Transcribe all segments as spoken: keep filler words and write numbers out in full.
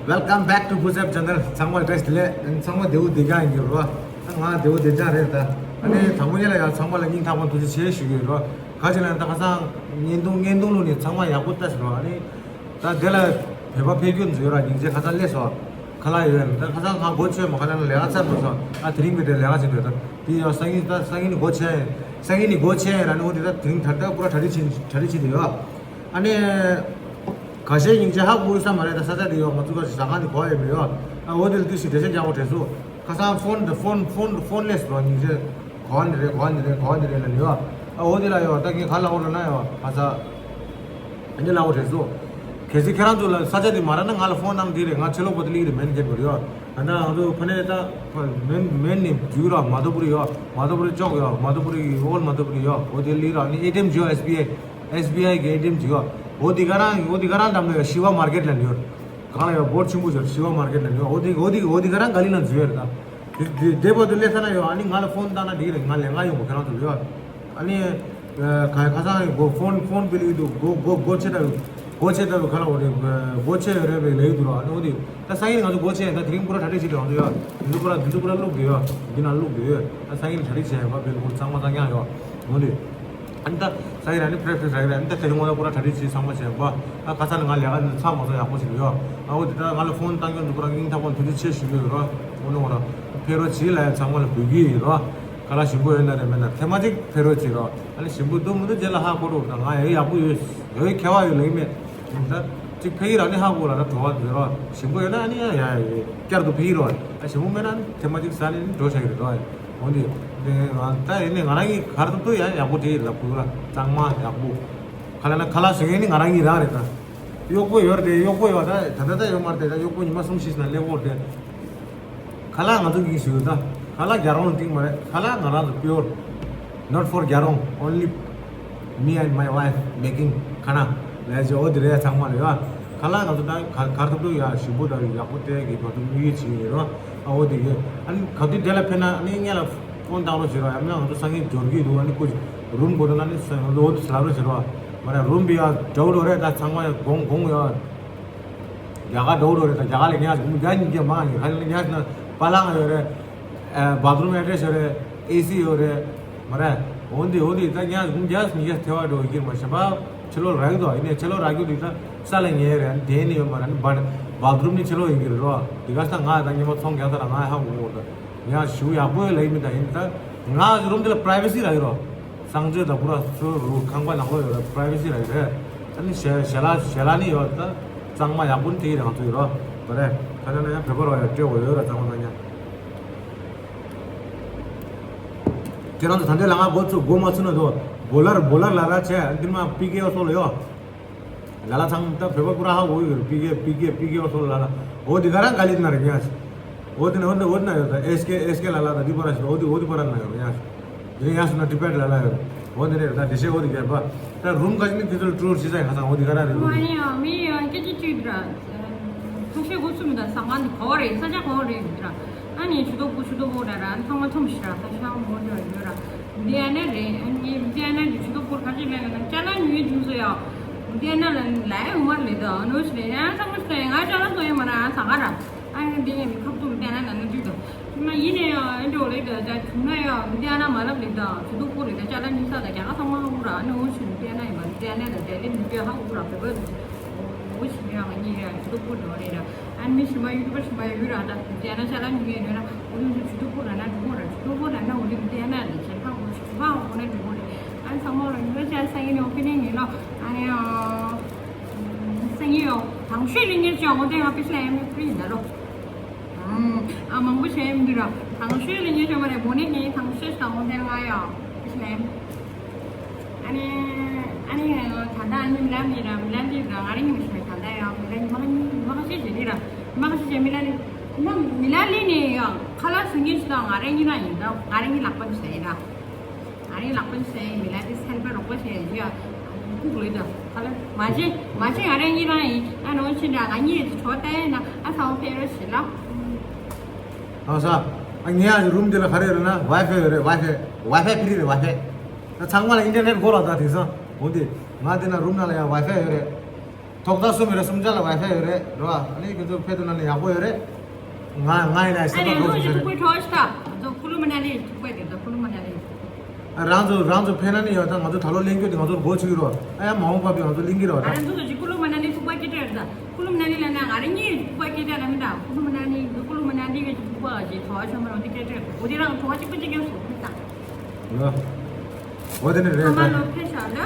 Welcome back to Buzep Channel. ཚང་མ་བཀྲ་ཤིས་བདེ་ལེགས། ཚང་མ་བདེ་པོ་བདེ་རྐྱང་ཡིན་གྱི་རེད་པ། ང་བདེ་པོ་བདེ་རྐྱང་རེད་ད། ཨ་ནི་དང་པོ་ཉིད་ལ་ཡང་ཚང་མ་ལ་སྙིང་ཐག་པ་ཐུགས་རྗེ་ཆེ་ཞུ་གི་ཡོད་རེད་པ། ག་ཅི་ལབ་ན་ད་ཁ་སང་བརྙན་ཐུང་བརྙན་ཐུང་ལུགས་ནས་ཚང་མ་ཡག་པོ་ལྟ་ཞིག་རོགས། ཨ་ནི་ད་དེ་ལ་བོད་པ་ཕེབས་རྒྱུ་འཛུལ་ར་སྙིང་རྗེ། ཁ་སང་སླེབས་སོང་། ཁ་ལག་ཡོད་ཡ། ད་ཁ་སང་ང་སྒོ་ཕྱེ་མ་ཁ་ལག་ལས་ཀ་ཚར་འགྲོ་སོང་། ཨ་དེ་རིང་མི་དེ་ལས་ཀ་བྱེད་འདོད་ད། དེ་ཡང་སང་ཉིན་ད་སང་ཉིན་ནི་སྒོ་ཕྱེ་ཡ་ཡིན། སང་ཉིན་ནི་སྒོ་ཕྱེ་ཡ་ཡིན་ར། ནི་འོ་དེ་ད་དེ་རིང་ད་ལྟ་པུ་ར་གྲ་སྒྲིག་བྱེད་གྲ་སྒྲིག་བྱེད་དུ་ཡོད། ཨ་ནི། ཁ་ཤས་སྙིང་རྗེ་ཧ་གོ་ས་མ་རེད། ད་ས་ཆ་དེ་ཡོད། ང་ཚོ་ཁ་ཤས་ཟ་ཁང་དེ་གོ་ཡ་མེད་ཡོད། ཨ་འོ་དེ་ལ་དུས་སུ་འགྲེལ་བཤད་རྒྱག་དགོས་དྲན་སོང་། ཁ་སང་ཕོན་དེ་ཕོན་ཕོན་ཕོན་སླེབས་སོང་། སྙིང་རྗེ་གོ་འདི་རེད། གོ་འདི་རེད། གོ་འདི་རེད་ལབ་ནས་ཡོད། ཨ་འོ་དེ་ལ་ཡོད། ད་ངས་ག་ལབ་དགོས་ལབ་ན་ཡོད། ཁ་ས་ཨ་ནི་ལབ་དགོས་དྲན་སོང་། གལ་སྲིད་ཁྱེད་རང་ཚོ་ལ་ས་ཆ་དེ་མ་རག་ན་ང་ལ་ཕོན་གནང་། དེ་རེད། ང་ཕྱི་ལོགས་པ་དེ་སླེབས་རེད། མེན་གེ་ཊི་བར་ཡོད། ད་ལྟ་ང་ཚོ་ཕ་ནས་ད་མེན་མེན་ནས་འཛུལ་ར། མ་དོ་པུ་རི་ཡོད། མ་དོ་པུ་རི་ཅོག་ཡོད། མ་དོ་པུ་རི་ཨོལ་མ་དོ་པུ་རི་ཡོད། འོ་དེ་སླེབས་ར། ཨ་ནི་ཨེ་ཊི་ཨེམ་ཅིག་ཡོད། ཨེས་བི་ཨའི། ཨེས་བི་ཨའི་གི་ཨེ་ཊི་ཨེམ་ཅིག་ཡོད། འོ་དེ་ག་རང་འོ་དེ་ག་རང་འགྲམ་ལ་ཡོད། ཤི་བ་མར་ཀེཊ་ལབ་ནས་ཡོད། གང་ལ་ཡོད། བོར་ཆེན་པོ་ཞིག་ཡོད། ཤི་བ་མར་ཀེཊ་ལབ་ནས་ཡོད། འོ་དེ་འོ་དེ་འོ་དེ་ག་རང་ག་ལི་ན་འཛུལ་ཡོད་རེད་ད། དེ་དེ་དེ་བར་དུ་སླེབས་ས་ན་ཡོད། ཨ་ནི་ང་ལ་ཕོན་བཏང་ན་འགྲིག་རེད། ང་ལས་ང་ཡོང་གི། ཁྱེད་རང་ཚོ་ལ་ཡོད། ཨ་ནི་ཁ་ཁ་སང་གི་སྒོ་ཕོན་ཕོན་བི་ལི་འདུག་སྒོ་སྒོ་སྒོ་ཕྱེ་ད་སྒོ་ཕྱེ་ད་ག་ལ་འོ་རེད། སྒོ་ཕྱེ་ཡོད་རེད་པས་ལབ་ཡོད་འདུག་ར། ཨ་ནི་འོ་དེ་ད་སང་ཉིན་ང་ཚོ་སྒོ་ཕྱེ་ཡ། ད་དེ་རིང་པུ་ར་གྲ་སྒྲིག་བྱེད་དུ་ང་ཚོ་ཡོད། དེ་ཚོ་པུ་ར་དེ་ཚོ་པུ་ར་བླུགས་དེ་ཡོད། འདི་ན་བླུགས་དེ་ཡོད། ད་སང་ཉིན་གྲ་སྒྲིག་བྱས་པ་བེལ་ཀོལ་ཚང་མ་ཚང་ཡང་ཡོད། འོ་དེ། ཨ་ནི་ད་ས་ཡི་ར་ནི་པྲེ་པྲེ་ར་ཡི་ར། ཨ་ནི་ད་དེ་རིང་ངོ་ལ་པུ་ར་གྲ་སྒྲིག་བྱེད་ཚང་མ་བྱས་པ། ཨ་ཁ་ས་ནི་ང་ལས་ཀ་ནི་ཚགས་མ་ཚོགས་ཡག་པོ་ཞིག་ཡོད། ཨ་འོ་དེ་ད་ང་ལ་ཕོན་བཏང་མཁན་ཚོ་པུ་ར་སྙིང་ཐག་པ་ཐུགས་རྗེ་ཆེ་ཞུ་གི་ཡོད་རོ། འོ་ནོ་ར་ཕེབས་རོགས་བྱེད་ལབ་ཡ། ཚང་མ་ལ་འབོད་སྐུལ་ཡིན་རོ། ག་ལ་ཞིམ་པོ་ཡོད་ན་རེད། མེད་ན་ཐེངས་མ་གཅིག་ཕེབས་རོགས་བྱེད་རོ། ཨ་ནི་ཞིམ་པོ་འདུག་མི་འདུག་རྗེས་ལ་ཧ་གོ་འགྲོ། ད་ང་ཡ་ཡག་པོ་ཡོད། ཡོད་ཁྱད་པར་ཡོད་ལབ་ཀྱི་མེད། ད་གཅིག་ཕེབས་ཀྱི་ར་ནི་ཧ་གོ་ལ་ད་བྲོ་བ་འདུག་རོ། ཞིམ་པོ་ཡོད་ན་ཨ་ནི་ཡ་ཡ་ཡ་བསྐྱར་དུ་ཕེབས་ཀྱི་རོ། ཨ་ཞིམ་པོ་མེད་ན་ཨ་ནི་ཐེངས་མ་གཅིག་ཟ་ནས་ནི་འགྲོ་བྱ་གི་རེད་རོ། འོ་འདི། ད་ཡིན་ནའི་ང་རང་གིས་ག་རེ་ཐུབ་ཐུབ་ཡ་ཡག་པོ་བྲིས་ལབ་དགོས་ལ། གཙང་མ་ཡག་པོ། ཁ་ལག་ན་ཁ་ལག་བཟོ་མཁན་ནི་ང་རང་གཉིས་རང་རེད་ད། གཡོག་པོ་ཡོད་རེད། གཡོག་པོ་ཡོད་ད། ད་ལྟ་ད་ཡོད་མ་རེད་ད། གཡོག་པོ་ཉི་མ་གསུམ་བཞི་ཙམ་སླེབས་ཀྱི་རེད། ཁ་ལག་ང་ཚོ་གིས་བཟོས་ཡོད་ད། ཁ་ལག་རྒྱ་རོང་ལ་བཏིང་མ་རེད། ཁ་ལག་ང་རང་ཚོ་pure, not for རྒྱ་རོང། Only me and my wife making ཁ་ན་ལས་ཅི། འོ་དེ་རེད། ཚང་མ་ལ་ཡོད། ཁ་ལག་ང་ཚོ་ད་ག་གར་ཐུབ་ཐུབ་ཡ་ཞིམ་པོ་དང་ཡག་པོ་སྟེར་གི་ད་དུང་དམིགས་ཡུལ་བྱེད་ཀྱི་ཡོད་རོ། ཨ་འོ་དེ་གི་ཨ་ནི་ག་དུས་དེ་ལ་ཕེབས་ན་ཨ་ནི་ངེད་ལ་ཕོན་བཏང་རོགས་བྱེད་རོགས། ཡང་ན་ང་ཚོ་སང་ཉིན་འབྱོར་གྱི་འདུག་ཨ་ནི་ཁོ་རུམ་དགོས་འདུག་ན་ནི་ས་ང་ཚོ་འོ་དེ་ལབ་རོགས་བྱེད་རོགས། མ་རེད། རུམ་བི་ཡ་འདྲ་བོ་འགྲོ་རེད་ད། ཚང་མ་ཡ་གོང་གོང་ཡ། རྒྱ་གར་འདྲ་བོ་འགྲོ་རེད་ད། རྒྱ་གར་ལ་ཉལ་ཞིག་རྒྱ་ཉིན་རྒྱ་མང་ཡིན། ཧ་ལས་ཉལ་ཞིག་ན་པ་ལང་ཡོད་རེད། ཨ་བཱ་ཐི་རུམ་ཨེ་ཊེཆ་ཡོད་རེད། ཨེ་སི་ཡོད་རེད། མ་རེད། འོ་འདི་འོ་འདི་ད་ཉལ་ཞིག་ཉལ་ཞིག་ཉལ་ཞིག་ཐེ་བ་འགྲོ་ཡི་གི་མ་གཞན་པ་ཕྱི་ལོགས་རག་གི་འདུག་ཡིན་ནའི་ཕྱི་ལོགས་རག་རྒྱུ་འདི་ད་ས་ལ་ཉལ་རེད། དེ་ནི་ཡོད་མ་རེད། ཨ་ནི་བཱ་བཱ་ཐི་རུམ་ནི་ཕྱི་ལོགས་ཡིན་གི་རེད་རོ། འདི་ག་ས་ང་ད་ཉི་མ་ཚོང་རྒྱག་ས་ལ་ང་ཧ་གོ་གོ་ད། ཡང་ཞུ་ཡག་པོ་ལབ་ཡིན་མི་ད། ཡིན་ད་ང་རུམ་འདི་ལ་པ་རའི་ཝེ་སི་རག་གི་རོ། གསང་སྤྱོད་དང་པུ་ར་སུ་རུ་ཁང་པ་ནང་ལོགས་ཡོད་རེད། པ་རའི་ཝེ་སི་རག་གི་རེད། ཨ་ནི་ཞལ་ཞལ་ལག་ཞལ་ལག་ནི་ཡོད་ད། གཙང་མ་ཡག་པོ་ནི་དེ་རང་ཚོ་ཡོད་རོ། ད་རེད། ད་ལྟ་ན་ཡང་བོད་པ་རོ་ཡ་སྤྲད་དགོས་ཡོད་ར། གཙང་མ་ད་ཉག་ཁྱེད་རང་ཚོ་ད་ལྟའི་ལ་ང་འགོ་ཚུགས་འགོ་མ་ཚུགས་ན་དོ། བོ་ལར་བོ་ལར་ལ་ལ་བྱས། འདི་མ་པི་ཀེ་ཨོ་སོགས་ལ་ཡོད། ལ་ལ་ཚང་ད་བོད་པ་ཀུ་ར་ཧ་འོ་ཡོད་པི་ཀེ་པི་ཀེ་པི་ཀེ་ཨོ་སོགས་ལ་ལ། འོ་དེ་ག་རང་ག་ལི་ན་རེ་ཉག་འོ་དེ་ན་འོ་དེ་འོ་དེ་ན་ཡོད་ད། ཨེས་ཀེ་ཨེས་ཀེ་ལ་ལ་ད་འདི་པ་ར་ཞིག་འོ་དེ་འོ་དེ་པ་ར་ན་ཡོད་ཉག་དེ་ནས་ཡང་སོང་ན་ཊི་བེཊ་ལ་ལ་ཡོད། འོ་དེ་རེད་ད། དེ་ཤེས་འོ་དེ་རྒྱལ་པ། ད་རུམ་ག་ཅི་ནི་དེ་ཚོ་ཊུར་ཤི་ས་ཡིན། ཁ་སང་འོ་དེ་ག་ར་རེད། མ་ཡིན་ཡང་མི་ཡིན་ཡང་སྐད་ཆ་གཅིག་ར། ཁ་ཤས་འགོ་ཚུགས་མི་དང་ཟ་ཁང་དེ་ག་བ་རེད། ས་ཆ་ག་བ་རེད་ར། ཨ་ནི་ཆུ་ཏོག་པོ་ཆུ་ཏོག་པོ་ར་ར། ཨ་ནི་ཚང་མ་ཚོམ་ཤི་ར། ས་ཆ་མོ་ཡོད་ཡོད་ར། ལུ་དྷི་ཡ་ན་རེད། ཨ་ནི་ལུ་དྷི་ཡ་ན་གི་ཆུ་ཏོག་པོ་ག་ཅི་ལ་ལ་ན་ཅ་ལག་ཉོས་བྱུང་སོ་ཡ། ལུ་དྷི་ཡ་ན་ལ་ལ་ཡ་འོ་མ་རེད་ད། ཨ་ནི་འོ་ཞིག་རེད། ཡང་ཚང་མ་ཤི་ར། ང་ཅ་ལག་སོ་ཡ་མ་ར་ཟ་ག་ར། ཨ་ནི་འདི་ངས་མི་ཁབ་ཏུ་ལུ་དྷི་ཡ་ན་ན་ན་དུས་དང་། ཁྱིམ་ན་ཡིན་ནས་ཡང་ཨེ་འགྲོ་ལེ་ད་ད་བྱུང་ན་ཡང་ལུ་དྷི་ཡ་ན་མ་ལབ་ལེ་ད། ཆུ་ཏོག་པོ་རེད་ད། ཅ་ལག་ཉོ་ས་ད་རྒྱ་གར་ཚང་མ་ཧ་གོ་ར། ཨ་ནི་འོ་ཞིག་ལུ་དྷི་ཡ་ན་ཡིན་པ། ལུ་དྷི་ཡ་ན་ད་ལྡི་ལི་མི་སྐད་ཧ་གོ་ར། བོད་པ་འོ་ཞིག་ཡང་ང་གཉིས་ཡང་ཆུ་ཏོག་པོ་འགྲོ་རེད་ར། ཨ་ནི་མི་ཞིག་མ་ཡུ་ཊུབ་པ་ཞིག་མ་ཡུ་ར་ད། ལུ་དྷི་ཡ་ན་ཅ་ལག་ཉོ་ཡ་ཡོད་ར། འོ་ལུ་ཆུ་ཏོག་པོ་ར་ན་འགྲོ་གོ་ར། ཆུ་ཏོག་པོ་ར་ན་འོ་ལུ་ལུ་དྷི་ཡ་ན་ད་ཆེ་ཕ་གོ་ཞིག་ཕ་གོ་ན་འགྲོ་གོ་རེད། ཨ་ནི་ཚང་མ་ར་ཡུ་ར་ཅ་སང་ཡིན་ནོ་ཕི་ནི་ངེ་ལོ། ཨ་ནི་སང་ཡིན་ཡོ། དང་ཤོས་ལི་ཉེར་ཅང་འོ་དེ་ང་པི་ཤི་ལ་ཡ་མི་ཕི་ཡིན་ད་ལོ། ཨ་མང་པོ་བྱས་མི་འདུག་ར། དང་ཤོས་ལ་ཉེ་ཤོས་མ་རེད། མོ་ནི་ངའི་དང་ཤོས་དང་འོ་དེ་ང་ཡང་ཨིས་ལེམ། ཨ་ནི་ཨ་ནི་ད་ལྟ་ཨ་ནི་མི་ལ་མི་ར་མི་ལ་འདི་ར། ང་རང་ཉི་མ་ཞིག་ད་ལྟ་ཡང་མི་ལ་ཉི་མ་ཉི་མ་ཁ་ཤས་ཞིག་འདི་ར། ཉི་མ་ཁ་ཤས་ཞིག་མི་ལ་ནི་མི་ལ་ལི་ནི་ཡང་ཁ་ལག་བཟོ་མཁན་ཞིག་དང་ང་རང་གཉིས་ར་ཡིན་ད། ང་རང་གཉིས་ལག་པ་འདི་ཟེར་ཡིན་ར། ཨ་རིའི་ལག་པ་ཟེར་མི་ལ་དེ་སེམས་པ་རོགས་པ་བྱས་ཡ་ལྐུགས་ལོས་དང་ཁ་ལ་མ་བྱེད་མ་བྱེད། ང་རང་གཉིས་རང་ཡིན། ཨ་ནོ་ཕྱིན་དྲ་ང་གཉིས་གྲོ་ལྟ་ཡ་ན་ཨ་ཚང་ཕེ་རོ་ཞིག་ལ། ཨ་ས། ཨ་ངའི་ཨ་རུམ་དེ་ལ་ག་རེ་རེད་ན་ཝའི་ཕའི་ཡོད་རེད། ཝའི་ཕའི་ཝའི་ཕའི་ཕི་རི་རེད། ཝའི་ཕའི་ད་ཚང་མ་ལ་ཨིན་ཊར་ནེཊ་དགོས་ར། ད་དེང་སང་འོ་དེ་ང་དེ་ན་རུམ་ནང་ལ་ཡང་ཝའི་ཕའི་ཡོད་རེད། ཐོག་མཐའ་གསུམ་ཡོད་རེད། གསུམ་ཆ་ལ་ཝའི་ཕའི་ཡོད་རེད་རོ། ཨ་ནི་ཁྱོད་ཚོ་ཕེབས་དུས་ན་ནི་ཡག་པོ་ཡོད་རེད། ང་ང་ཡིན་ན་སེམས་པ་ཨ་ནི་ལོ་ཞིག་ཐུག་པའི་གྲོགས་ཤིག་ད། ང་ཚོ་ཀུ་ལུ་མ་ན་ལི་ཐུག་པའི་དེ་ད་ཀུ་ལུ་མ་ན་ལི། རང་ཚོ་རང་ཚོ་ཕེབས་ན་ནི་ཡོད། ད་ང་ཚོ་ད་ལོ་གླེང་རྒྱུ་དེ་ང་ཚོར་མགོ་ཚོས་ཀྱི་རོ། ཨ་ཡ་མ་འོངས་པ་པའི་ང་ཚོ་གླེང་གི་རོ། ད་ང་ཚོ་ད་ཅིག་ཀུ་ལུ་མ་ན་ལི་ཐུག་པ་སྐད་ཆ་རེད་ད། ཀུ་ལུ་མ་ན་ལི་ལ་ན་ང་རང་གཉིས་ཐུག་པ་སྐད་ཆ་ལ་མི་ད། ཀུ་ལུ་མ་ན་ལི་ཀུ་ལུ་མ་ན་ལི་གི་ཐུག་པ་ཞིག་གྲོགས་ཆ་མ་རང་དེ་སྐད་ཆ་རེད། འོ་དེ་རང་གྲོགས་གཅིག་པ་གཅིག་ཡང་སོ་མི་ད། འོ་དེ་ནི་རེད་ད། ཁ་མ་ལོ་ཕེབས་ཤག་ལ།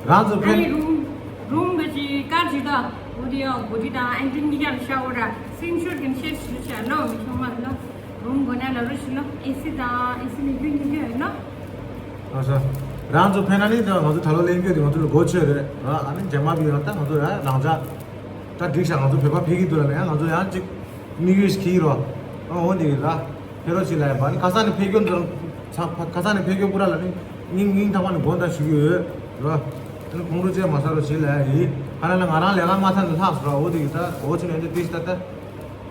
རང་ཚོ་ཨ་ནི་ཕེབས། རུམ་རུམ་གི་ཅིག་དཀར་ཅིག་ད། འོ་དེ་ཡང་གོ་དྲི་དང་ཨན་ཏིན་གཉིས་ཀ་ལ་ཤ་འོ་ར་སིན་ཤོར་གི་ཤེར་ཞུ་ཤག་ལོ་མི་ཆུང་མ་ལོ། རུམ་གོ་ན་ལ་རུ་ཞིག་ལོ། ཨེ་སི་དང་ཨེ་སི་མི་རྒྱུ་གཉིས་རྒྱུ་ཡོད་ལོ། ཨ་ས། རང་ཚོ་ཕེབས་ན་ནི་ད་ང་ཚོ་ད་ལོ་གླེང་རྒྱུ་དེ་ང་ཚོ་ལ་གོ་ཆོད་རེད་ར། ཨ་ནི་རྗེས་མ་བི་ཡང་ད་ང་ཚོ་ཡང་རང་ཅག་ད་འགྲིག་ཤག་ང་ཚོ་བོད་པ་ཕེབས་ཀྱི་འདུག་ལ་ནི་ཡང་ང་ཚོ་ཡང་ཅིག་དམིགས་ཡུལ་ཞིག་གིས་རོ། ཨ་འོ་འདི་ར། ཕེབས་རོགས་བྱེད་ལ་ཡིན་པ་ནི་ཁ་སང་ནས་ཕེབས་སྐྱོན་དུ་ཁ་སང་ནས་ཕེབས་སྐྱོན་པུ་ར་ལ་ནི་སྙིང་སྙིང་ཐག་པ་ནས་དགོངས་དག་ཞུ་གི་ཡོད་རོ། ཨ་ནི་ཁོང་ཁྲོ་བཅས་མ་ཟ་རོགས་བྱེད་ལ་ཡིན། ཁ་ན་ལ་ང་རང་ལས་ཀ་མ་ཐག་ནས་ལྷག་སོང་ར། འོ་འདི་གི་ད་འོ་ཆེ་ནས་འདི་ཏིས་ད་ད་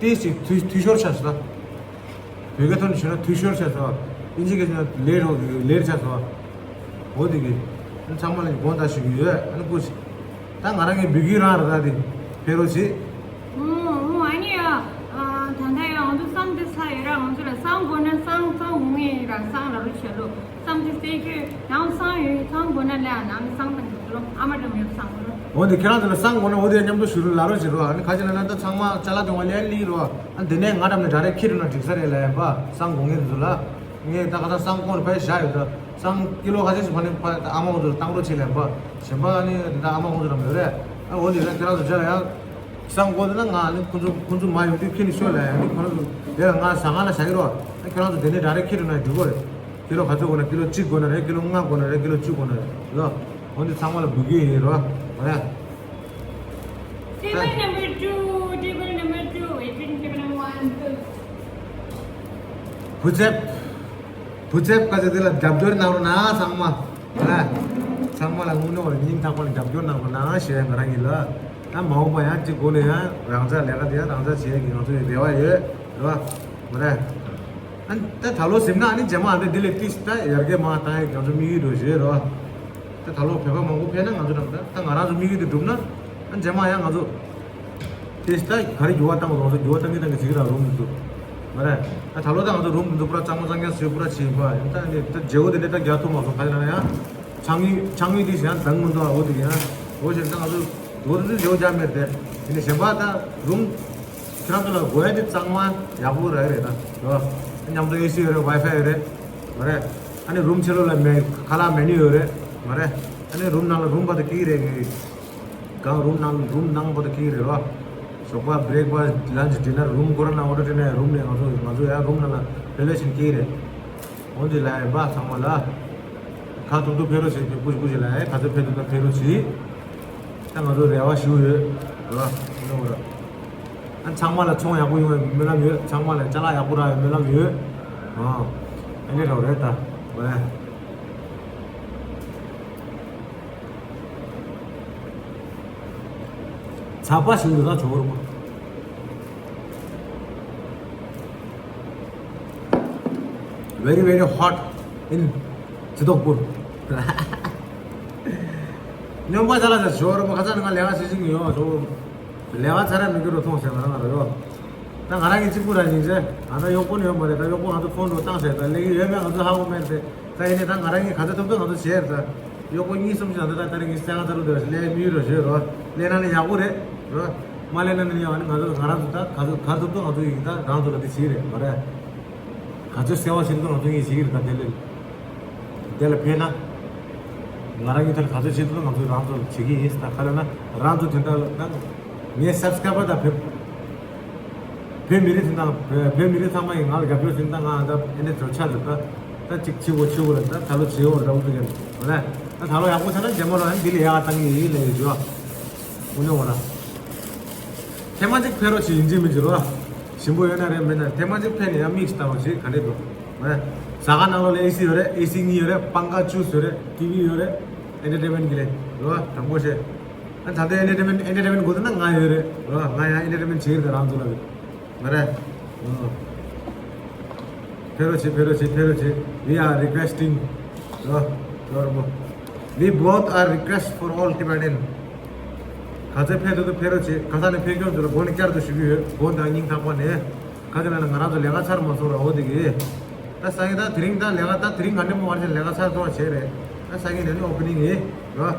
ཏིས་ཅིག་འཐུས་འཐུས་ཤོར་ཆགས་སོང་ད། བོད་སྐད་ཐོག་ནས་ཞུས་ན་འཐུས་ཤོར་བྱས་སོ། ཨིན་ཇི་སྐད་ཞུས་ན་ལེ་རོ་ལེར་བྱས་སོ། འོ་དེ་གི། ཨ་ཚང་མ་ལ་དགོངས་དག་ཞུ་གི་ཡོད། ཨ་ནི་སྐུ་མཁྱེན། ད་ང་རང་གི་འབོད་སྐུལ་རང་རེད་ད་དེ། ཕེབས་རོགས་བྱེད། ཨོ་ཨོ་ཨ་ནི་ཨ། ད་ལྟ་ཡང་ང་ཚོ་བསང་དེ་ཚ་ཡོད་ར། ང་ཚོ་ལ་བསང་དགོས་ན་བསང་བསང་འོང་ངེས་ར། བསང་ལ་རོ་བྱས་ལོ། བསང་དེ་སེ་ཁྱོད་ཡང་བསང་ཡོད། བསང་དགོས་ན་ལ་ནང་ནས་བསང་དང་གི་ལོ། ཨ་མ་འགྲམ་ཡོད་བསང་དགོས་ལོ། འོ་དེ་ཁྱེད་རང་ཚོ་ལ་བསང་དགོས་ན་འོ་དེ་མཉམ་དུ་ཞུ་རོགས་ལ་རོགས་བྱེད་རོགས། ཨ་ནི་ཁ་ཅིག་ལ་ན་ད་ཚང་མ་ཅ་ལག་དེ་འོང་ལེན་ལི་རོགས། ཨ་འདི་ནས་ང་འགྲམ་ནས་ཌའི་རེག་ཁྱེར་ན་འགྲིག་ས་རེད་ལ་ཡིན་པ། བསང་དགོས་ངེས་འདུག་ལ། ངས་ད་ག་ད་བསང་ཁོང་ལ་ཕར་བཞག་ཡོད་ད། བསང་ཀི་ལོ་ཁ་ཤས་ཤིག་ཕ་ནི་ཕ་ཨ་མ་ཁོང་ཚོ་ལ་བཏང་རོགས་བྱེད་ལ་ཡིན་པ། གཞན་པ་ནི་ད་ཨ་མ་ཁོང་ཚོ་འགྲམ་ཡོད་རེད། ཨ་འོ་འདི་ན་ཁྱེད་རང་ཚོ་བྱས་ལ་ཡང་། བསང་དགོས་འདུག་ན་ང་ནི་ཁོང་ཚོ་ཁོང་ཚོ་མ་ཡོང་དུས་ཁྱེར་ནས་ཤོག་ལ་ཡང་ནི་ཁོ་རང་ཚོ་དེ་ལ་ང་ཟ་ཁང་ལ་བཞག་གི་རོགས། ཨ་ཁྱེད་རང་ཚོ་དེ་ནས་ཌའི་རེག་ཁྱེར་འགྲོ་ན་འགྲིག་གོ་རེད། ཀི་ལོ་ག་ཚོད་དགོས་ན་ཀི་ལོ་གཅིག་དགོས་ན་རེད། ཀི་ལོ་ལྔ་དགོས་ན་རེད། ཀི་ལོ་བཅུ་དགོས་ན་རེད་ལོ། འོ་འདི་ཚང་མ་ལ་འབོད་སྐུལ་ཡིན་རོ། འོ་ཡ། Table number two, table number two, waiting table number one, two. བུ་ཚེབ། བུ་ཚེབ་བཀའ་ཚེ་དེ་ལ་རྒྱབ་སྐྱོར་གནང་རོགས་གནང་ཚང་མ། ཨ། ཚང་མ་ལ་དངོས་གནས་བར་སྙིང་ཐག་པ་ནས་རྒྱབ་སྐྱོར་གནང་རོགས་གནང་ཞེས་ང་རང་གིས་ལ། ད་མ་འོངས་པ་ཡང་གཅིག་སྒོ་ནས་ཡང་རང་ཅག་ལས་ཀ་དེ་ཡང་རང་ཅག་བྱེད་ཀྱི་ང་ཚོའི་རེ་བ་ཡོད་རོ། མ་རེད། ཨ་ད་ད་ལོ་ཟིན་ན་ཨ་ནི་རྗེས་མ་ཨ་འདྲ་འདི་ལས་ཏིས་ད་ཡར་རྒྱས་མ་བཏང་ཡག་ང་ཚོ་དམིགས་ཡུལ་འགྲོ་བཞིན་རོ། ད་ད་ལོ་བོད་པ་མང་པོ་ཕེབས་ན་ང་ཚོ་རང་ད་ད་ང་རང་ཚོ་དམིགས་ཡུལ་དེ་འགྲུབ་ན། ཨ་རྗེས་མ་ཡང་ང་ཚོ། དེ་ད་ག་རེ་འགྱུར་བ་བཏང་དགོས་རོགས་སོ། འགྱུར་བ་བཏང་གི་བཏང་གི་ཅིག་ར་རུམ་དུ་འདུག་མ་རེད། ད་ད་ལོ་ད་ང་ཚོ་རུམ་དུ་འདུག་པུ་ར་གཙང་མ་གཙང་རྐྱང་བཟོས་པུ་ར་བྱས་ཡིན་པ་ཡིན། ད་ནི་ད་བརྗེ་བོ་དེ་འདྲ་ད་རྒྱག་ཐུབ་མ་སོང་། ག་རེ་ན་ཡང་ཆང་ཡུལ་ཆང་ཡུལ་དེ་ཡང་འདང་མི་འདུག་འོ་དེ་ཡང་འོ་བྱས་ད་ང་ཚོ་འོ་དེ་བརྗེ་བོ་རྒྱག་མེད་དེ། དེ་ནི་གཞན་པ་ད་རུམ་ཁྱེད་རང་ཚོ་ལ་དགོས་ཡ་དེ་གཙང་མ་ཡག་པོ་རག་གི་རེད། ད་མཉམ་དུ་ཨེ་སི་ཡོད་རེད། ཝའི་ཕའི་ཡོད་རེད། མ་རེད། ཨ་ནི་རུམ་ཕྱི་ལོགས་ལ་མེ་ཁ་ལག་མེ་ནུ་ཡོད་རེད། མ་རེད། ཨ་ནི་རུམ་ནང་ལ་རུམ་བར་དུ་སྐྱིད་རེད་ངེས། གང་རུམ་ནང་རུམ་ནང་བར་དུ་སྐྱིད་རེད་རོ། ཞོགས་པ་བྷི་རེག་ཕ་སི་ལན་ཆི་ཌི་ནར་རུམ་ཁོ་རང་ནང་འོ་ཌར་སྤྲད་ན་རུམ་ནས་ང་ཚོ་ང་ཚོ་ཡང་རུམ་ནང་ལ་ཕེབས་ལེ་ཤིན་སྐྱིད་རེད། འོན་ཏེ་ལ་ཡིན་པ་ཚང་མ་ལ། ཁ་ཐུག་ཐུག་ཕེབས་རོགས་བྱེད། ཕེབས་སྐུ་སྐུ་ཞིག་ལ་ཡ་ག་ཚོད་ཕེབས་ཐུབ་ན་ཕེབས་རོགས་བྱེད། ད་ང་ཚོ་རེ་བ་ཞུ་ཡོད་རོ། ཨ་ཚང་མ་ལ་ཚོང་ཡག་པོ་ཡོང་བའི་སྨོན་ལམ་ཡོད། ཚང་མ་ལ་ཅ་ལག་ཡག་པོ་རག་ཡོད་སྨོན་ལམ་ཡོད། ཨ་ཨ་ནི་རོ་རེད་ད་བས། ཚ་བ་ཞིག་འདུག་ད་ཇོ་བོར་མ། Very very hot in ཛི་དོག་པུར། སྨྱོན་པ་ཅ་ལག་ཅ་ཇོ་བོར་མ་ཁ་ཚ་ནི་ང་ལས་ཀ་བྱེད་བཞིན་ཡོད་ཇོ་བོ། ལས་ཀ་ཚ་ར་མི་འགྱུར་རོ་མཐོང་ཟེར་ང་རང་ང་རོ་ཡོད། ད་ང་རང་གི་གཅིག་པུ་ར་ཡིན་ཟེར། ང་ཚོ་གཡོག་པོ་ནི་ཡོད་མ་རེད། ད་གཡོག་པོ་ང་ཚོ་ཕོན་འགྲོ་བཏང་ཟེར། ད་ལས་ཀྱི་ཡོད་མེད་ང་ཚོ་ཧ་གོ་མེད་ཟེར། ད་ཡིན་ནའི་ད་ང་རང་གིས་ག་ཚོད་ཐུབ་ཐུབ་ང་ཚོ་བྱས་རེད། ད་གཡོག་པོ་གཉིས་གསུམ་ཞིག་ང་ཚོ་ད་ད་རིང་གི་སེ་ང་ཚ་རུ་དེ་ལས་མི་ཡོད་རོ་བྱས་རོ། ལས་ན་ནི་ཡག་པོ་རེད་རོ། མ་ལས་ན་ནི་ཡག་ནི་ང་ཚོ་ང་རང་ཚོ་ད་ག་ཚོད་ག་ཐུབ་ཐུབ་ང་ཚོ་ཡིན་ད་རང་ཚོ་ལ་དེ་བྱས་རེད་མ་རེད། ག་ཚོད་གསལ་བ་ཞིག་འདུག་ང་ཚོ་གཉིས་བྱེད་ཀྱི་རེད་ད་དེ་ལས། དེ་ལ་ཕན་ན། ང་རང་གི་ཐད་ག་ཚོད་བྱེད་འདུག་ང་ཚོ་རང་ཚོ་བྱེད་ཀྱི་ཡིན་ད་ག་ལ་ན་རང་ཚོ་དེ་འདྲ་ལ་ད། ངའི་སབ་སི་ཀ་རའི་བར་དང་བོད། བོད་མི་རིགས་དེ་འདྲ་བོད་བོད་མི་རིགས་ཚང་མ་ཡིན་ང་ལ་རྒྱབ་སྐྱོར་བྱེད་ད་ང་ད་ཨེ་འདྲ་ཚོ་ཆ་ལ་ད། ད་ཅིག་བྱེད་དགོས་བྱེད་དགོས་ལ་ད་ད་ལོ་བྱེད་འོར་ད་འུ་ཐུག་གན་ལ། ད་ད་ལོ་ཡག་པོ་ཆགས་ན་རྗེས་མ་ལོ་ཡང་འདི་ལས་ཡག་བཏང་གི་ཡིན་ལས་ཡོད་ཇོ། དངོས་གནས་འོ་ན། ཐེངས་མ་གཅིག་ཕེབས་རོགས་བྱེད་ཡིན་གཅིག་མིན་གཅིག་རོགས། ཞིམ་པོ་ཡོད་ན་རེད་མེད་ན་ཐེངས་མ་གཅིག་ཕེབས་ནས་ཡང་དམིགས་སུ་བཏང་རོགས་བྱེད་ག་འདྲས་འདུག་མ་རེད། ཟ་ཁང་ནང་ལོགས་ལ་ཨེ་སི་ཡོད་རེད། ཨེ་སི་གཉིས་ཡོད་རེད། པང་ཁ་བཅུ་ཡོད་རེད། ཊི་བི་ཡོད་རེད། ཨེན་ཊར་ཊེན་མེན་ཊི་གི་ལས་རོགས་དྲང་པོ་བཤད། ཨ་ད་ལྟ་ཨེན་ཊར་ཊེན་མེན་ཊི་ཨེན་ཊར་ཊེན་མེན་ཊི་དགོས་འདུག་ན་ང་ཡོད་རེད་རོགས། ང་ཡང་ཨེན་ཊར་ཊེན་མེན་ཊི་བྱེད་ཀྱི་རེད་རང་ཚོ་ལ་རེད། མ་རེད། ཨོ། ཕེབས་རོགས་བྱེད། ཕེབས་རོགས་བྱེད། ཕེབས་རོགས་བྱེད། We are requesting. ཨོ། ཨོ་རོ་མོ། We both are request for all Tibetan. ག་ཚོད་ཕེབས་ཐུབ་ཐུབ་ཕེབས་རོགས་བྱེད། ག་ས་ནས་ཕེབས་སྐྱོང་ཚོ་ལ་སྒོ་ནས་བསྐྱར་དུ་ཞུ་གི་ཡོད། སྒོ་དང་སྙིང་ཐག་པ་ནས། ག་ཚོད་ལ་ན་ང་རང་ཚོ་ལས་ཀ་ཚར་མ་སོང་ར། འོ་དེ་གི། ད་སང་ཉིན་ད་དེ་རིང་ད་ལས་ཀ་ད་དེ་རིང་ག་འདྲ་མོ་བར་ཆད་ལས་ཀ་ཚར་ཐོག་བྱས་རེད། ད་སང་ཉིན་ནས་ནི་ཨོ་པེ་ནིང་ཡིན་ར།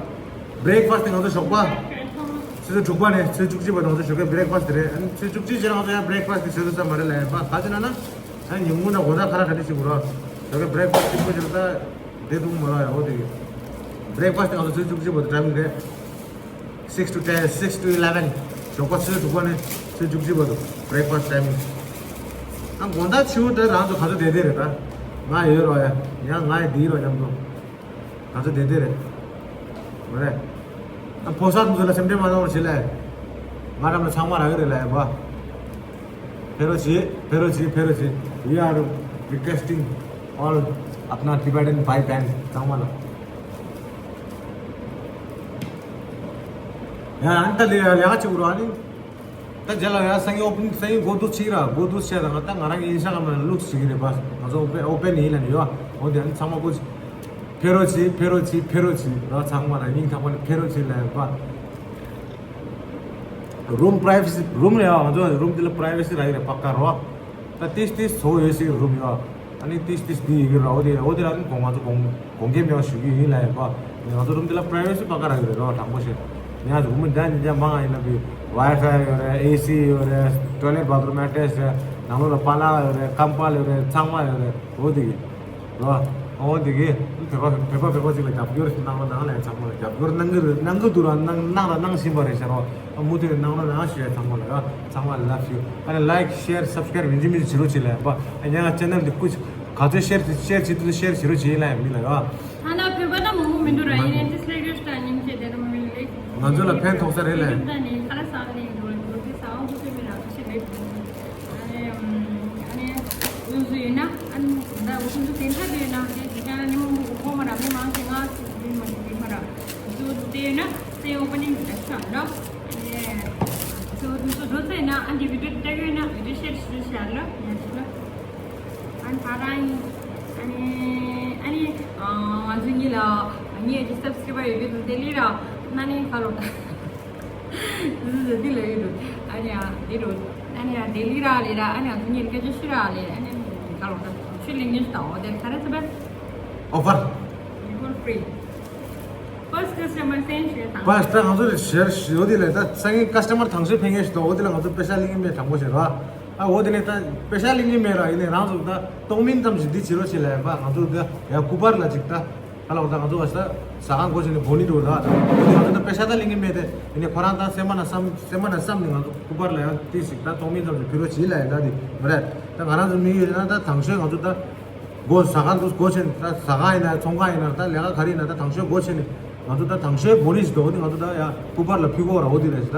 བྷི་རེག་ཕ་སི་ཊི་ང་ཚོ་ཞོགས་པ་ཆུ་ཚོད་དྲུག་པ་ནས་ཆུ་ཚོད་བཅུ་གཅིག་བར་དུ་ང་ཚོ་ཞོགས་ཀའི་བྷི་རེག་ཕ་སི་ཊི་རེད། ཨ་ནི་ཆུ་ཚོད་བཅུ་གཅིག་རྗེས་ལ་ང་ཚོ་ཡང་བྷི་རེག་ཕ་སི་ཊི་བཟོས་ཐུབ་ས་མ་རེད་ལ། ཡིན་པ་ག་ཚོད་ན་ན། ཨ་ཉིན་གུང་ད་དགོང་དག་ཁ་ར་ཁ་ཏི་ཞིག་འགྲོ། ཞོགས་ཀའི་བྷི་རེག་ཕ་སི་ཊི་གཅིག་པོ་ཞིག་ལ་ད་བསྡད་ཐུབ་མ་རེད་ཡ། འོ་དེ་གི། བྷི་རེག་ཕ་སི་ཊི་ང་ཚོ་ཆུ་ཚོད་བཅུ་གཅིག་བར་དུ་ཊའི་མིང་རེད། six to ten, six to eleven. ཞོགས་པ་ཆུ་ཚོད་དྲུག་པ་ནས་ཆུ་ཚོད་བཅུ་གཅིག་བར་དུ་བྷི་རེག་ཕ་སི་ཊི་ཊའི་མིང་། ཨ་དགོང་དག་ཕྱི་པོ་དེ་རང་ཚོ་ག་ཚོད་བསྡད་བསྡད་རེད་ད། ང་ཡོད་རོགས་ཡ། ཡང་ང་ཡི་འདི་རོགས་མཉམ་དུ། ག་ཚོད་བསྡད་བསྡད་རེད། མ་རེད། ཨ་ཕོ་གསར་ཚོ་ལ་སེམས་ཁྲལ་མ་གནང་རོགས་བྱེད་ལ། ང་རང་ལ་ཚང་མ་རག་གི་རེད་ལ་ཡ་བ། ཕེབས་རོགས་བྱེད། ཕེབས་རོགས་བྱེད། ཕེབས་རོགས་བྱེད། We are requesting all Apna Tibetan bhai band ཚང་མ་ལ། ཡ་ཨ་ནི་ད་ལས་ལས་ཀ་བྱེད་དགོས་རོགས་ཨ་ནི། ད་རྗེས་ལ་ཡ་སང་ཉིན་ཨོ་པེ་ནིང་སང་ཉིན་སྒོ་རྡུང་ཕྱིས་ར། སྒོ་རྡུང་ཕྱིས་དང་ད་ང་རང་གི་ཨིན་སི་ཊ་གྷ་རམ་ལ་ལུགས་བྱེད་ཀྱི་རེད་པ། ང་ཚོ་ཨོ་པེ་ཨོ་པེན་ཡིན་ལ་ནི་ཡོད། འོ་དེ་ཨ་ནི་ཚང་མ་སྒོ་ཕྱིས། ཕེབས་རོགས་བྱེད། ཕེབས་རོགས་བྱེད། ཕེབས་རོགས་བྱེད་ར། ཚང་མ་ལ་སྙིང་ཐག་པ་ནས་ཕེབས་རོགས་བྱེད་ལ་ཡ་པ། རུམ་པ་རའི་ཝེ་སི་རུམ་རེད་ཡ། ང་ཚོ་རུམ་དེ་ལ་པ་རའི་ཝེ་སི་རག་གི་རེད་པ་ཀ་རོ། ད་ཏིས་ཏིས་བཟོ་ཡོད་སྲིད་རུམ་ཡོད། ཨ་ནི་ཏིས་ཏིས་འདི་ཡི་གི་རོ་དེ་འོ་དེ་ལ་ནི་གོང་ང་ཚོ་གོང་གོང་གེ་མེད་པ་ཞུ་གི་ཡིན་ལ་ཡིན་པ། ང་ཚོ་རུམ་དེ་ལ་པ་རའི་ཝེ་སི་པ་ཀ་རག་གི་རེད་རོ། དྲང་པོ་བཤད། ཉ་ཚོ་མི་འདྲ་འདི་འདྲ་མང་ཡིན་ན་བི་ཝའི་ཕའི་ཡོད་རེད། ཨེ་སི་ཡོད་རེད། ཊོའི་ལེཊ་བྷ་ཐི་རུམ་ཨེ་ཊེཆ་རེད། ནང་ལོགས་ལ་པ་ལག་ཡོད་རེད། ཀམ་པལ་ཡོད་རེད། ཚང་མ་ཡོད་རེད། འོ་དེ་གི་རོ། འོ་དེ་གི་བོད་པ་བོད་པ་བོད་པ་ཅིག་ལ་རྒྱབ་སྐྱོར་གནང་རོགས་གནང་ལ་ཡིན། ཚང་མ་ལ་རྒྱབ་སྐྱོར་གནང་གི་རེད། གནང་གི་འདུག་ར། གནང་གནང་ར་གནང་བཞིན་པ་རེད་ཤག་རོ། ཨ་མུ་མཐུད་ནས་གནང་རོགས་གནང་ཞུ་ཡ། ཚང་མ་ལ་ཡ། ཚང་མ་ལ་ལབ་ཞུ། ཨ་ནི་ལའིཀ་ཤེར་སབ་སི་ཀ་རའིབ་ཡིན་གཅིག་མིན་གཅིག་བྱེད་རོགས་བྱེད་ལ་ཡ་པ། ཨ་ཉ་ང་ཅེ་ནལ་འདི་སྐུ་ག་ཚོད་ཤེར་ཤེར་བྱེད་ཐུབ་ཤེར་བྱེད་རོགས་བྱེད་ལ་ཡ་མི་ལ་ཡ། ཐ་ན་བོད་པ་ན་མང་པོ་མི་འདུག་ར། ཡིན་ནའི་ཏི་སི་ལེ་གེ་ཤི་ད་ཉིན་བྱེད་དེ་ར་མི་ལེགས། ང་ཚོ་ལ་ཕན་ཐོགས་ས་རེད་ལ་ཡ། ད་ནི་ཁ་ལ་ས་ལ་ཡིན་འགྲོ་འགྲོ་དེ་ས་འོང་ཁུ་ཚོད་མི་ར་ཁུ་ཚོད་མེད། ཨ་ནི་ཨ་ནི་འུ་ཚོ་ཡིན་ན་ཨ་ནི་ད་འུ་ཚོ་དེ་འདྲ་དེ་ཡིན་ན་དེ་དེ་ཀྱང་ནི་མང་པོ་གོ་མ་ར། མི་མང་ཆེ་ང་ཚོ་དེ་མ་དེ་མ་ར། འུ་ཚོ་དེ་ཡིན་ན་སེ་ཡོང་པ་ནི་མི་ད་ཆ་ལ། ཨ་ནི་འུ་ཚོ་འུ་ཚོ་འགྲོ་ཚེ་ན་ཨ་འདི་བི་ཌིའོ་ལྟ་གི་ཡོད་ན་བི་ཌིའོ་ཤེར་ཞུ་ཤག་ལ་ཡ་ཞུ་ལ། ཨ་ནི་ཕ་རང་ཨ་ནི་ཨ་ནི་ང་ཚོ་གཉིས་ལ་ངའི་ཀྱི་སབ་སི་ཀ་རའིབ་ཡོད་དུ་དེ་ལི་ར་ན་ནི་ཁ་ལོ་ད། འདི་ལ་ཡོད་རུ། ཨ་ནི་ཡ་འདི་རུ། ཨ་ནི་ཡ་ལྡི་ལི་ར་ལི་ར། ཨ་ནི་ཡ་ངེད་སྐད་ཆ་ཤི་ར་ལི། ཨ་ནི་ག་ལོ་ད་ཤི་ལི་ངེད་ཤི་ད་འོ་དེ་ག་རེ་ཚ་བས། ཨོ་ཕར། ཡུ་ཧོལ་ཕི་རི། ཕར་སི་ཊི་ཀ་སི་ཊ་མར་སེན་ཤི་དང་། ཕར་སི་ཊི་ང་ཚོ་ལ་ཤེར་ཤི་འོ་དེ་ལ་ད་སང་ཉིན་ཀ་སི་ཊ་མར་དང་ཤོས་ཕན་ངེད་ཤི་ད་འོ་དེ་ལ་ང་ཚོ་པེ་ཤ་ལི་ངེད་མེད་དྲང་པོ་ཤི་ར། ཨ་འོ་དེ་ལ་ད་པེ་ཤ་ལི་ངེད་མེད་ར། ཡིན་ནའི་རང་ཚོ་ད་གཏོང་མིན་ཙམ་ཞིག་འདི་བྱེད་རོགས་བྱེད་ལ་ཡ་པ། ང་ཚོ་ད་ཡ་སྐུ་པར་ལ་ཅིག་ད། ད་ལོག་ད་ང་ཚོ་བ་ས་ཟ་ཁང་སྒོ་ཕྱེ་ནས་སྦོ་ནི་འགྲོ་ད། ང་ཚོ་ད་པེ་ཤ་ད་ལེན་གི་མེད་དེ། ཡིན་ནའི་ཁོ་རང་ད་སེམས་པ་ན་བསམ་སེམས་པ་ན་བསམ་ནས་ང་ཚོ་སྐུ་པར་ལ་ཡང་ཏི་ཞིག་ད་གཏོང་མིན་ཙམ་ཞིག་ཕུལ་རོགས་བྱེད་ལ་ཡ། ད་དེ་མ་རེད། ད་ང་རང་ཚོ་དམིགས་ཡུལ་ཡིན་ན་ད་དང་ཤོས་ང་ཚོ་ད་སྒོ་ཟ་ཁང་དུ་སྒོ་ཕྱེ་ནས་ད་ཟ་ཁང་ཡིན་ན་ཚོང་ཁང་ཡིན་ན་ད་ལས་ཀ་ག་རེ་ཡིན་ན་ད་དང་ཤོས་སྒོ་ཕྱེ་ནས་ང་ཚོ་ད་དང་ཤོས་སྦོ་ནི་ཞིག་འདུག་ནི་ང་ཚོ་ད་ཡ་སྐུ་པར་ལ་ཕུལ་དགོས་ར། འོ་དེ་རེད་ད།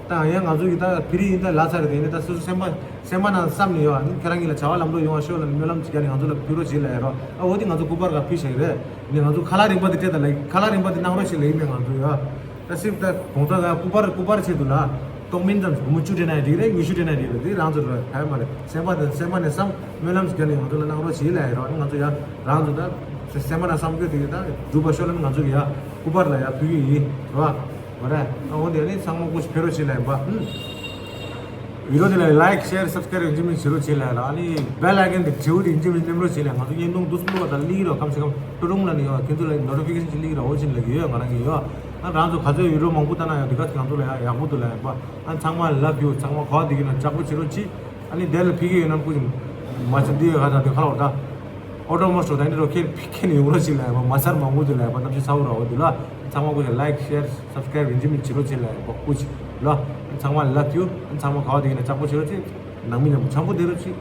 ད་ཡང་ང་ཚོ་གི་ད་ཕི་རི་ཡིན་ད་ལ་ཚ་རེད་དེ། ཡིན་ནའི་ད་སོ་སོ་སེམས་པ་སེམས་པ་ནང་བསམ་ནས་ཡོད། ཨ་ནི་ཁྱེད་རང་གཉིས་ལ་བྱ་བ་ལམ་འགྲོ་ཡོང་བ་ཤོག་ལ་སྨོན་ལམ་ཅིག་བརྒྱབ་ནས་ང་ཚོ་ལ་ཕུལ་རོགས་བྱེད་ལ་ཡ་རོགས། ཨ་འོ་དེ་ང་ཚོ་སྐུ་པར་ག་ཕུལ་བཞག་གི་རེད། ཡིན་ནའི་ང་ཚོ་ཁ་ལག་རིན་པ་དེ་སྤྲད་ད་ལ་ཁ་ལག་རིན་པ་དེ་གནང་རོགས་ཞེས་ལ་ཡིན་མེད་ང་ཚོ་ཡོད། ད་སིབ་ད་གོང་ས་ལ་སྐུ་པར་སྐུ་པར་ཆེད་དུ་ལ་གཏོང་མིན་ཙམ་སྒོར་མོ་བཅུ་སྤྲད་ན་ཡང་འགྲིག་རེད། ཉི་ཤུ་སྤྲད་ན་ཡང་འགྲིག་རེད། དེ་རང་ཚོ་རེད། ག་ཡ་མ་རེད། སེམས་པ་དེ་སེམས་པ་ནས་བསམ་སྨོན་ལམ་ཞིག་བརྒྱབ་ནས་ང་ཚོ་ལ་གནང་རོགས་བྱེད་ལ་ཡ་རོགས། ཨ་ནི་ང་ཚོ་ཡ་རང་ཚོ་ད་སེམས་པ་ནས་བསམ་དགོས་དེ་ད་འགྲུབ་པ་ཤོག་ལ་ནི་ང་ཚོ་གི་ཡ་སྐུ་པར་ལ་ཡ་ཕུལ་གི་ཡིན་རོགས། མ་རེད། ཨ་འོ་དེ་ནི་ཚང་མ་སྐུ་ཞིག་ཕེབས་རོགས་བྱེད་ལ་ཡིན་པ། ཨུམ། བི་ཌིའོ་དེ་ལ་ལའིཀ་ཤེར་སབ་སི་ཀ་རའིབ་ཡིན་གཅིག་མིན་གཅིག་བྱེད་རོགས་བྱེད་ལ་ཡིན་ལ། ཨ་ནི་བེལ་ཨའི་ཀོན་དེ་བྲིས་འོ་དེ་ཡིན་གཅིག་མིན་གཅིག་ནེམ་རོགས་བྱེད་ལ་ཡིན། ང་ཚོ་བརྙན་ཐུང་འདུག་སེ་བླུགས་པ་དང་ལིག་རོགས་ཁམ་ཤེ་ཁམ་ཀྲུ་རུང་ལ་ནི་ཡོད། ཁྱེད་ཚོ་ལ་ནོ་ཊི་ཕི་ཀེ་ཤན་ཅིག་ལིག་རོགས། འོ་བྱེད་ལ་གི་ཡོད། ང་རང་གི་ཡོད། ཨ་རང་ཚོ་ག་ཚོད་བི་ཌིའོ་མང་པོ་ལྟ་ན་ཡང་དེ་ག་ཚོད་ང་ཚོ་ལ་ཡང་ཡག་པོ་འདུག་ལ་ཡིན་པ། ཨ་ཚང་མ་ལབ་ཡོད། ཚང་མ་ག་བ་དེ་གི་ན་ལྕགས་པོ་བྱེད་རོགས་གྱིས། ཨ་ནི་དེ་ལ་ཕི་གེ་ཡོད་ན་ཀུ་ཅི་མ་ཆ་འདི་ཡོད་ཁ་ད་དེ་ཁ་ལོ་ད། ཨོ་ཏོ་མོ་སོ་ད་ནི་རོ་ཁེ་ཕི་ཁེ་ནི་ཡོང་རོགས་ཅིག་ལ་ཡ་མ་མ་སར་མང་པོ་འདུག་ལ་ཡ་མ་གནམ་གཤིས་ཚ་བོ་ར་བོ་འདུག་ལ། ཚང་མ་ཀུ་ཅི་ལའིཀ་ཤེར་སབ་སི་ཀ་རའིབ་ཡིན་གཅིག་མིན་གཅིག་བྱེད་རོགས་ཅིག་ལ་ཡ་མ་ཀུ་ཅི་ལ། ཚང་མ་ལ་ལབ་ཡོད། ཚང་མ་ག་བ་དེ་ཡིན་ན་ལྕགས་པོ་བྱེད་རོགས་ཅིག་ནང་མི་ཉམ་པོ་འཆམ་པོ་བསྡད་རོགས་ཅིག་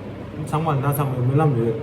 ཚང་མ་ལ་ན་ཚང་མའི་སྨོན་ལམ་ཡོད།